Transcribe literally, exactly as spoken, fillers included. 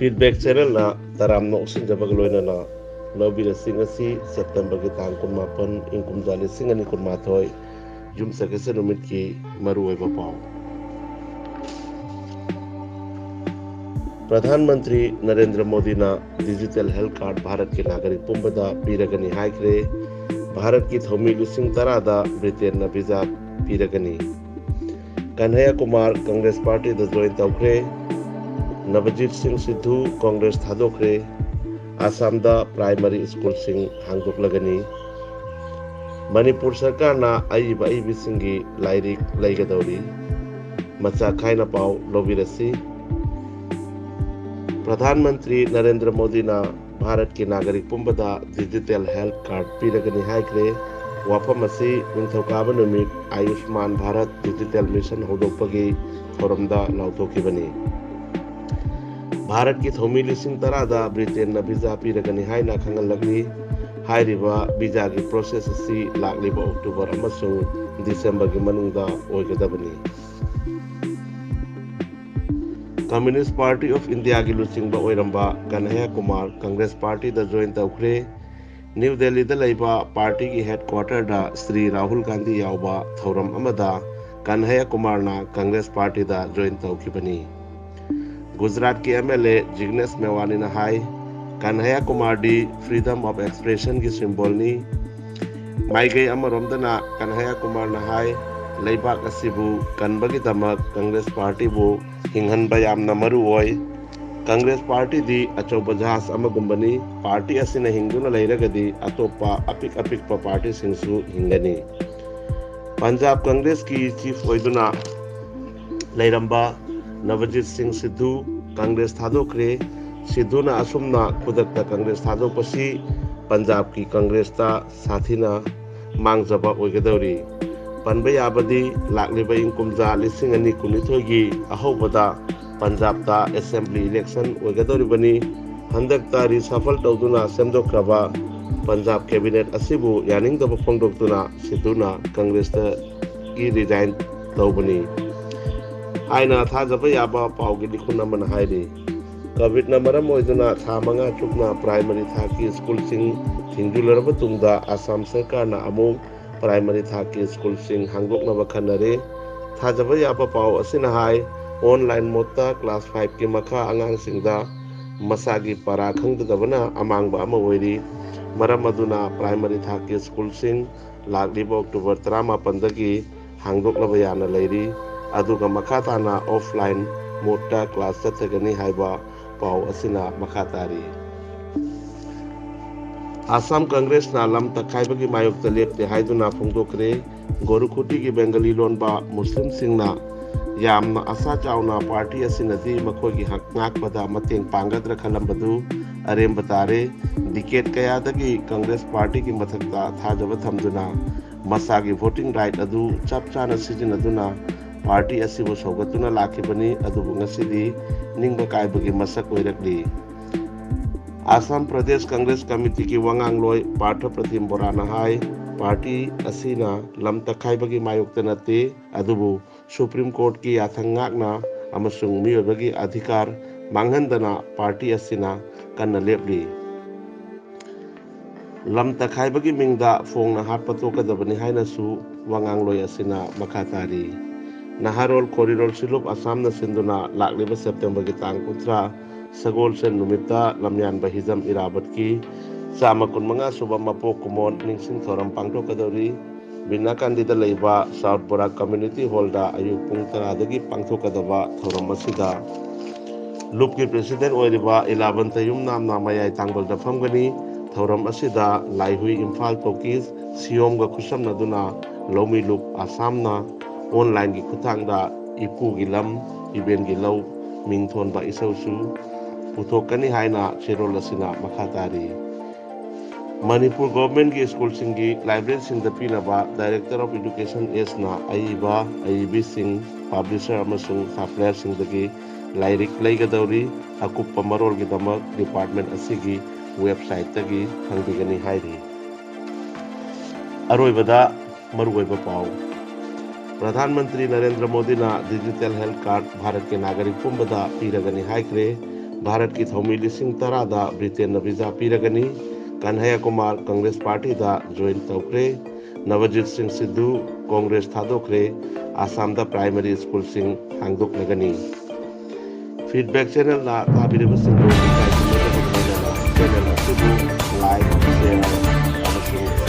Feedback Channelꯅ ꯇꯔꯥꯝꯅ ꯑꯣꯛꯁꯤꯟꯖꯕꯒ ꯂꯣꯏꯅꯅ ꯂꯧꯕꯤꯔꯁꯤ꯫ ꯉꯁꯤ ꯁꯦꯞꯇꯦꯝꯕꯔꯒꯤ ꯇꯥꯡ ꯀꯨꯟꯃꯥꯄꯟ, ꯏꯪ ꯀꯨꯝꯖꯥ ꯂꯤꯁꯤꯡ ꯑꯅꯤ ꯀꯨꯟꯃꯥꯊꯣꯏ, ꯌꯨꯝꯁꯀꯩꯁ ꯅꯨꯃꯤꯠꯀꯤ ꯃꯔꯨꯑꯣꯏꯕ ꯄꯥꯎ꯫ ꯄ꯭ꯔꯙꯥꯟ ꯃꯟꯇ꯭ꯔꯤ ꯅꯔꯦꯟꯗ꯭ꯔ ꯃꯣꯗꯤꯅ digital health card ꯚꯥꯔꯠꯀꯤ ꯅꯥꯒꯔꯤꯛ ꯄꯨꯝꯕꯗ ꯄꯤꯔꯒꯅꯤ ꯍꯥꯏꯈ꯭ꯔꯦ꯫ ꯚꯥꯔꯠꯀꯤ ꯊꯧꯃꯤ ꯂꯤꯁꯤꯡ ꯇꯔꯥꯗ ꯕ꯭ꯔꯤꯇꯦꯟꯅ ꯚꯤꯖꯥ ꯄꯤꯔꯒꯅꯤ꯫ ꯀꯟꯍꯌ ꯀꯨꯃꯥꯔ ꯀꯪꯒ꯭ꯔꯦꯁ ꯄꯥꯔꯇꯤꯗ join ꯇꯧꯈ꯭ꯔꯦ꯫ ꯅꯕꯖꯤꯠ ꯁꯤꯡ ꯁꯤꯙꯨ ꯀꯪꯒ꯭ꯔꯦꯁ ꯊꯥꯗꯣꯛꯈ꯭ꯔꯦ꯫ ꯑꯁꯥꯝꯗ primary schoolꯁꯤꯡ ꯍꯥꯡꯗꯣꯛꯂꯒꯅꯤ꯫ ꯃꯅꯤꯄꯨꯔ ꯁꯔꯀꯥꯔꯅ ꯑꯏꯕ ꯑꯏꯕꯤꯁꯤꯡꯒꯤ ꯂꯥꯏꯔꯤꯛ ꯂꯩꯒꯗꯧꯔꯤ꯫ ꯃꯆꯥ ꯈꯥꯏꯅ ꯄꯥꯎ ꯂꯧꯕꯤꯔꯁꯤ꯫ ꯄ꯭ꯔꯙꯥꯟ ꯃꯟꯇ꯭ꯔꯤ ꯅꯔꯦꯟꯗ꯭ꯔ ꯃꯣꯗꯤꯅ ꯚꯥꯔꯠꯀꯤ ꯅꯥꯒꯔꯤꯛ ꯄꯨꯝꯕꯗ digital health card ꯄꯤꯔꯒꯅꯤ ꯍꯥꯏꯈ꯭ꯔꯦ꯫ ꯋꯥꯐꯝ ꯑꯁꯤ ꯅꯤꯡꯊꯧꯀꯥꯕ ꯅꯨꯃꯤꯠ ꯑꯌꯨꯁꯃꯥꯟ ꯚꯥꯔꯠ digital mission ꯍꯧꯗꯣꯛꯄꯒꯤ ꯊꯧꯔꯝꯗ ꯂꯥꯎꯊꯣꯛꯈꯤꯕꯅꯤ꯫ ꯚꯥꯔꯠꯀꯤ ꯊꯧꯃꯤ ꯂꯤꯁꯤꯡ ꯇꯔꯥꯗ ꯕ꯭ꯔꯤꯇꯦꯟꯅ ꯚꯤꯖꯥ ꯄꯤꯔꯒꯅꯤ ꯍꯥꯏꯅ ꯈꯪꯍꯜꯂꯛꯂꯤ꯫ ꯍꯥꯏꯔꯤꯕ ꯚꯤꯖꯥꯒꯤ process ꯑꯁꯤ ꯂꯥꯛꯂꯤꯕ ꯑꯣꯛꯇꯣꯕꯔ ꯑꯃꯁꯨꯡ ꯗꯤꯁꯦꯝꯕꯔꯒꯤ ꯃꯅꯨꯡꯗ ꯑꯣꯏꯒꯗꯕꯅꯤ꯫ Communist Party of Indiaꯒꯤ ꯂꯨꯆꯤꯡꯕ ꯑꯣꯏꯔꯝꯕ ꯀꯟꯍꯌ ꯀꯨꯃꯥꯔ ꯀꯪꯒ꯭ꯔꯦꯁ ꯄꯥꯔꯇꯤꯗ join ꯇꯧꯈ꯭ꯔꯦ꯫ ꯅ꯭ꯌꯨ ꯗꯦꯜꯂꯤꯗ ꯂꯩꯕ ꯄꯥꯔꯇꯤꯒꯤ headquarterꯗ ꯁ꯭ꯔꯤ ꯔꯥꯍꯨꯜ ꯒꯥꯟꯙꯤ ꯌꯥꯎꯕ ꯊꯧꯔꯝ ꯑꯃꯗ ꯀꯟꯍꯌ ꯀꯨꯃꯥꯔꯅ ꯀꯪꯒ꯭ꯔꯦꯁ ꯄꯥꯔꯇꯤꯗ join ꯇꯧꯈꯤꯕꯅꯤ꯫ ꯒꯨꯖꯔꯥꯠꯀꯤ MLA ꯖꯤꯒꯅꯦꯁ ꯃꯦꯋꯥꯅꯤꯅ ꯍꯥꯏ, ꯀꯟꯍꯌ ꯀꯨꯃꯥꯔꯗꯤ freedom of expressionꯒꯤ symbolꯅꯤ꯫ ꯃꯥꯏꯀꯩ ꯑꯃꯔꯣꯝꯗꯅ ꯀꯟꯍꯌ ꯀꯨꯃꯥꯔꯅ ꯍꯥꯏ, ꯂꯩꯕꯥꯛ ꯑꯁꯤꯕꯨ ꯀꯟꯕꯒꯤꯗꯃꯛ ꯀꯪꯒ꯭ꯔꯦꯁ ꯄꯥꯔꯇꯤꯕꯨ ꯍꯤꯡꯍꯟꯕ ꯌꯥꯝꯅ ꯃꯔꯨ ꯑꯣꯏ꯫ ꯀꯪꯒ꯭ꯔꯦꯁ ꯄꯥꯔꯇꯤꯗꯤ ꯑꯆꯧꯕ ꯖꯍꯥꯖ ꯑꯃꯒꯨꯝꯕꯅꯤ꯫ ꯄꯥꯔꯇꯤ ꯑꯁꯤꯅ ꯍꯤꯡꯗꯨꯅ ꯂꯩꯔꯒꯗꯤ ꯑꯇꯣꯞꯄ ꯑꯄꯤꯛ ꯑꯄꯤꯛꯄ ꯄꯥꯔꯇꯤꯁꯤꯡꯁꯨ ꯍꯤꯡꯒꯅꯤ꯫ ꯄꯟꯖꯥꯕ ꯀꯪꯒ꯭ꯔꯦꯁꯀꯤ chief ꯑꯣꯏꯗꯨꯅ ꯂꯩꯔꯝꯕ ꯅꯕꯖꯤꯠ ꯁꯤꯡ ꯁꯤꯙꯨ ꯀꯪꯒ꯭ꯔꯦꯁ ꯊꯥꯗꯣꯛꯈ꯭ꯔꯦ꯫ ꯁꯤꯙꯨꯅ ꯑꯁꯨꯝꯅ ꯈꯨꯗꯛꯇ ꯀꯪꯒ꯭ꯔꯦꯁ ꯊꯥꯗꯣꯛꯄꯁꯤ ꯄꯟꯖꯥꯕꯀꯤ ꯀꯪꯒ꯭ꯔꯦꯁꯇ ꯁꯥꯊꯤꯅ ꯃꯥꯡꯖꯕ ꯑꯣꯏꯒꯗꯧꯔꯤ꯫ ꯄꯟꯕ ꯌꯥꯕꯗꯤ ꯂꯥꯛꯂꯤꯕ ꯏꯪ ꯀꯨꯝꯖꯥ ꯂꯤꯁꯤꯡ ꯑꯅꯤ ꯀꯨꯟꯅꯤꯊꯣꯏꯒꯤ ꯑꯍꯧꯕꯗ ꯄꯟꯖꯥꯕꯇ assembly election ꯑꯣꯏꯒꯗꯧꯔꯤꯕꯅꯤ꯫ ꯍꯟꯗꯛꯇ reshuffle ꯇꯧꯗꯨꯅ ꯁꯦꯝꯗꯣꯛꯈ꯭ꯔꯕ ꯄꯟꯖꯥꯕ cabinet ꯑꯁꯤꯕꯨ ꯌꯥꯅꯤꯡꯗꯕ ꯐꯣꯡꯗꯣꯛꯇꯨꯅ ꯁꯤꯙꯨꯅ ꯀꯪꯒ꯭ꯔꯦꯁꯇꯒꯤ resign ꯇꯧꯕꯅꯤ ꯍꯥꯏꯅ ꯊꯥꯖꯕ ꯌꯥꯕ ꯄꯥꯎꯒꯤ ꯂꯤꯈꯨꯟ ꯑꯃꯅ ꯍꯥꯏꯔꯤ꯫ ꯀꯣꯚꯤꯗꯅ ꯃꯔꯝ ꯑꯣꯏꯗꯨꯅ ꯊꯥ ꯃꯉꯥ ꯆꯨꯞꯅ ꯄ꯭ꯔꯥꯏꯃꯔꯤ ꯊꯥꯛꯀꯤ ꯁ꯭ꯀꯨꯜꯁꯤꯡ ꯊꯤꯡꯖꯤꯜꯂꯔꯕ ꯇꯨꯡꯗ ꯑꯁꯥꯝ ꯁꯔꯀꯥꯔꯅ ꯑꯃꯨꯛ ꯄ꯭ꯔꯥꯏꯃꯔꯤ ꯊꯥꯛꯀꯤ ꯁ꯭ꯀꯨꯜꯁꯤꯡ ꯍꯥꯡꯗꯣꯛꯅꯕ ꯈꯟꯅꯔꯦ꯫ ꯊꯥꯖꯕ ꯌꯥꯕ ꯄꯥꯎ ꯑꯁꯤꯅ ꯍꯥꯏ, ꯑꯣꯟꯂꯥꯏꯟ ꯃꯣꯗꯇ ꯀ꯭ꯂꯥꯁ ꯐꯥꯏꯚꯀꯤ ꯃꯈꯥ ꯑꯉꯥꯡꯁꯤꯡꯗ ꯃꯁꯥꯒꯤ ꯄꯔꯥ ꯈꯪꯗꯗꯕꯅ ꯑꯃꯥꯡꯕ ꯑꯃ ꯑꯣꯏꯔꯤ꯫ ꯃꯔꯝ ꯑꯗꯨꯅ ꯄ꯭ꯔꯥꯏꯃꯔꯤ ꯊꯥꯛꯀꯤ ꯁ꯭ꯀꯨꯜꯁꯤꯡ ꯂꯥꯛꯂꯤꯕ ꯑꯣꯛꯇꯣꯕꯔ ꯇꯔꯥꯃꯥꯄꯟꯗꯒꯤ ꯍꯥꯡꯗꯣꯛꯂꯕ ꯌꯥꯅ ꯂꯩꯔꯤ꯫ ꯑꯗꯨꯒ ꯃꯈꯥ ꯇꯥꯅ ꯑꯣꯐꯂꯥꯏꯟ ꯃꯣꯗꯇ ꯀ꯭ꯂꯥꯁ ꯆꯠꯊꯒꯅꯤ ꯍꯥꯏꯕ ꯄꯥꯎ ꯑꯁꯤꯅ ꯃꯈꯥ ꯇꯥꯔꯤ꯫ ꯑꯁꯥꯝ ꯀꯪꯒ꯭ꯔꯦꯁꯅ ꯂꯝ ꯇꯛꯈꯥꯏꯕꯒꯤ ꯃꯥꯌꯣꯛꯇ ꯂꯦꯞꯇꯦ ꯍꯥꯏꯗꯨꯅ ꯐꯣꯡꯗꯣꯛꯈ꯭ꯔꯦ꯫ ꯒꯣꯔꯨꯈꯨꯇꯤꯒꯤ ꯕꯦꯡꯒꯂꯤ ꯂꯣꯟꯕ ꯃꯨꯁꯂꯤꯝꯁꯤꯡꯅ ꯌꯥꯝꯅ ꯑꯁꯥ ꯆꯥꯎꯅ ꯄꯥꯔꯇꯤ ꯑꯁꯤꯅꯗꯤ ꯃꯈꯣꯏꯒꯤ ꯍꯛ ꯉꯥꯛꯄꯗ ꯃꯇꯦꯡ ꯄꯥꯡꯒꯗ꯭ꯔꯥ ꯈꯜꯂꯝꯕꯗꯨ ꯑꯔꯦꯝꯕ ꯇꯥꯔꯦ꯫ ꯗꯤꯀꯦꯠ ꯀꯌꯥꯗꯒꯤ ꯀꯪꯒ꯭ꯔꯦꯁ ꯄꯥꯔꯇꯤꯒꯤ ꯃꯊꯛꯇ ꯊꯥꯖꯕ ꯊꯝꯗꯨꯅ ꯃꯁꯥꯒꯤ ꯚꯣꯇꯤꯡ ꯔꯥꯏꯠ ꯑꯗꯨ ꯆꯞ ꯆꯥꯅ ꯁꯤꯖꯤꯟꯅꯗꯨꯅ ꯄꯥꯔꯇꯤ ꯑꯁꯤꯕꯨ ꯁꯧꯒꯠꯇꯨꯅ ꯂꯥꯛꯈꯤꯕꯅꯤ꯫ ꯑꯗꯨꯕꯨ ꯉꯁꯤꯗꯤ ꯅꯤꯡꯕ ꯀꯥꯏꯕꯒꯤ ꯃꯁꯛ ꯑꯣꯏꯔꯛꯂꯤ꯫ ꯑꯁꯥꯝ ꯄ꯭ꯔꯗꯦꯁ ꯀꯪꯒ꯭ꯔꯦꯁ ꯀꯃꯤꯇꯤꯒꯤ ꯋꯥꯉꯥꯡꯂꯣꯏ ꯄꯥꯔꯊ ꯄ꯭ꯔꯇꯤꯝ ꯕꯣꯔꯥꯅ ꯍꯥꯏ, ꯄꯥꯔꯇꯤ ꯑꯁꯤꯅ ꯂꯝ ꯇꯛꯈꯥꯏꯕꯒꯤ ꯃꯥꯌꯣꯛꯇ ꯅꯠꯇꯦ, ꯑꯗꯨꯕꯨ ꯁꯨꯄ꯭ꯔꯤꯝ ꯀꯣꯔꯠꯀꯤ ꯌꯥꯊꯪ ꯉꯥꯛꯅ ꯑꯃꯁꯨꯡ ꯃꯤꯑꯣꯏꯕꯒꯤ ꯑꯙꯤꯀꯥꯔ ꯃꯥꯡꯍꯟꯗꯅ ꯄꯥꯔꯇꯤ ꯑꯁꯤꯅ ꯀꯟꯅ ꯂꯦꯞꯂꯤ꯫ ꯂꯝ ꯇꯛꯈꯥꯏꯕꯒꯤ ꯃꯤꯡꯗ ꯐꯣꯡꯅ ꯍꯥꯠꯄ ꯇꯣꯛꯀꯗꯕꯅꯤ ꯍꯥꯏꯅꯁꯨ ꯋꯥꯉꯥꯡꯂꯣꯏ ꯑꯁꯤꯅ ꯃꯈꯥ ꯇꯥꯔꯤ꯫ ꯅꯍꯥꯔꯣꯜ ꯈꯣꯔꯤꯔꯣꯜ ꯁꯤꯂꯨꯞ ꯑꯁꯥꯝꯅ ꯁꯤꯟꯗꯨꯅ ꯂꯥꯛꯂꯤꯕ ꯁꯦꯞꯇꯦꯝꯕꯔꯒꯤ ꯇꯥꯡ ꯀꯨꯟꯊ꯭ꯔꯥ ꯁꯒꯣꯜꯁꯦꯟ ꯅꯨꯃꯤꯠꯇ ꯂꯝꯌꯥꯟꯕ ꯍꯤꯖꯝ ꯏꯔꯥꯕꯠꯀꯤ ꯆꯥꯝꯃ ꯀꯨꯟꯃꯉꯥ ꯁꯨꯕ ꯃꯄꯣꯛ ꯀꯨꯝꯑꯣꯟ ꯅꯤꯡꯁꯤꯡ ꯊꯧꯔꯝ ꯄꯥꯡꯊꯣꯛꯀꯗꯧꯔꯤ꯫ ꯕꯤꯅꯥꯀꯥꯟꯗꯤꯗ ꯂꯩꯕ ꯁꯥꯎꯠ ꯕꯣꯔꯥ ꯀꯝꯃ꯭ꯌꯨꯅꯤꯇꯤ ꯍꯣꯜꯗ ꯑꯌꯨꯛ ꯄꯨꯡ ꯇꯔꯥꯗꯒꯤ ꯄꯥꯡꯊꯣꯛꯀꯗꯕ ꯊꯧꯔꯝ ꯑꯁꯤꯗ ꯂꯨꯞꯀꯤ ꯄ꯭ꯔꯦꯁꯤꯗꯦꯟ ꯑꯣꯏꯔꯤꯕ ꯏꯂꯥꯕꯟꯇ ꯌꯨꯝꯅꯥꯝꯅ ꯃꯌꯥꯏ ꯊꯥꯡꯕꯜꯗ ꯐꯝꯒꯅꯤ꯫ ꯊꯧꯔꯝ ꯑꯁꯤꯗ ꯂꯥꯏꯍꯨꯏ ꯏꯝꯐꯥꯜ ꯇꯣꯀꯤꯁ, ꯁꯤꯌꯣꯝꯒ ꯈꯨꯠꯁꯝꯅꯗꯨꯅ ꯂꯧꯃꯤ ꯂꯨꯞ ꯑꯁꯥꯝꯅ ꯑꯣꯟꯂꯥꯏꯟꯒꯤ ꯈꯨꯠꯊꯥꯡꯗ ꯏꯄꯨꯒꯤ ꯂꯝ, ꯏꯕꯦꯟꯒꯤ ꯂꯧ, ꯃꯤꯡꯊꯣꯟꯕ ꯏꯁꯧꯁꯨ ꯄꯨꯊꯣꯛꯀꯅꯤ ꯍꯥꯏꯅ ꯆꯦꯔꯣꯜ ꯑꯁꯤꯅ ꯃꯈꯥ ꯇꯥꯔꯤ꯫ ꯃꯅꯤꯄꯨꯔ ꯒꯣꯚꯔꯟꯃꯦꯟꯠꯀꯤ ꯁ꯭ꯀꯨꯜꯁꯤꯡꯒꯤ ꯂꯥꯏꯕ꯭ꯔꯦꯔꯤꯁꯤꯡꯗ ꯄꯤꯅꯕ ꯗꯥꯏꯔꯦꯛꯇꯔ ꯑꯣꯐ ꯏꯗꯨꯀꯦꯁꯟ ꯑꯦꯁꯅ ꯑꯏꯕ, ꯑꯏꯕꯤꯁꯤꯡ, ꯄꯕ꯭ꯂꯤꯁꯔ ꯑꯃꯁꯨꯡ ꯁꯄ꯭ꯂꯥꯏꯌꯔꯁꯤꯡꯗꯒꯤ ꯂꯥꯏꯔꯤꯛ ꯂꯩꯒꯗꯧꯔꯤ꯫ ꯑꯀꯨꯞꯄ ꯃꯔꯣꯜꯒꯤꯗꯃꯛ ꯗꯤꯄꯥꯔꯠꯃꯦꯟꯠ ꯑꯁꯤꯒꯤ ꯋꯦꯕꯁꯥꯏꯠꯇꯒꯤ ꯐꯪꯕꯤꯒꯅꯤ ꯍꯥꯏꯔꯤ꯫ ꯑꯔꯣꯏꯕꯗ ꯃꯔꯨꯑꯣꯏꯕ ꯄꯥꯎ꯫ ꯄ꯭ꯔꯙꯥꯟ ꯃꯟꯇ꯭ꯔꯤ ꯅꯔꯦꯟꯗ꯭ꯔ ꯃꯣꯗꯤꯅ ꯗꯤꯖꯤꯇꯦꯜ ꯍꯦꯜꯊ ꯀꯥꯔꯗ ꯚꯥꯔꯠꯀꯤ ꯅꯥꯒꯔꯤꯛ ꯄꯨꯝꯕꯗ ꯄꯤꯔꯒꯅꯤ ꯍꯥꯏꯈ꯭ꯔꯦ꯫ ꯚꯥꯔꯠꯀꯤ ꯊꯧꯃꯤ ꯂꯤꯁꯤꯡ ꯇꯔꯥꯗ ꯕ꯭ꯔꯤꯇꯦꯟꯅ ꯚꯤꯖꯥ ꯄꯤꯔꯒꯅꯤ꯫ ꯀꯟꯍꯌ ꯀꯨꯃꯥꯔ ꯀꯪꯒ꯭ꯔꯦꯁ ꯄꯥꯔꯇꯤꯗ ꯖꯣꯏꯟ ꯇꯧꯈ꯭ꯔꯦ꯫ ꯅꯕꯖꯤꯠ ꯁꯤꯡ ꯁꯤꯙꯨ ꯀꯣꯡꯒ꯭ꯔꯦꯁ ꯊꯥꯗꯣꯛꯈ꯭ꯔꯦ꯫ ꯑꯁꯥꯝꯗ ꯄ꯭ꯔꯥꯏꯃꯔꯤ ꯁ꯭ꯀꯨꯜꯁꯤꯡ ꯍꯥꯡꯗꯣꯛꯂꯒꯅꯤ꯫ ꯐꯤꯗꯕꯦꯛ ꯆꯦꯅꯦꯜꯗ ꯇꯥꯕꯤꯔꯤꯕꯁꯤꯡꯕꯨ ꯏꯀꯥꯏ ꯈꯨꯝꯅꯗꯕꯒ ꯂꯣꯏꯅꯅ ꯆꯦꯅꯦꯜ ꯑꯁꯤꯕꯨ ꯂꯥꯏꯛ, ꯁꯦꯌꯔ ꯑꯃꯁꯨꯡ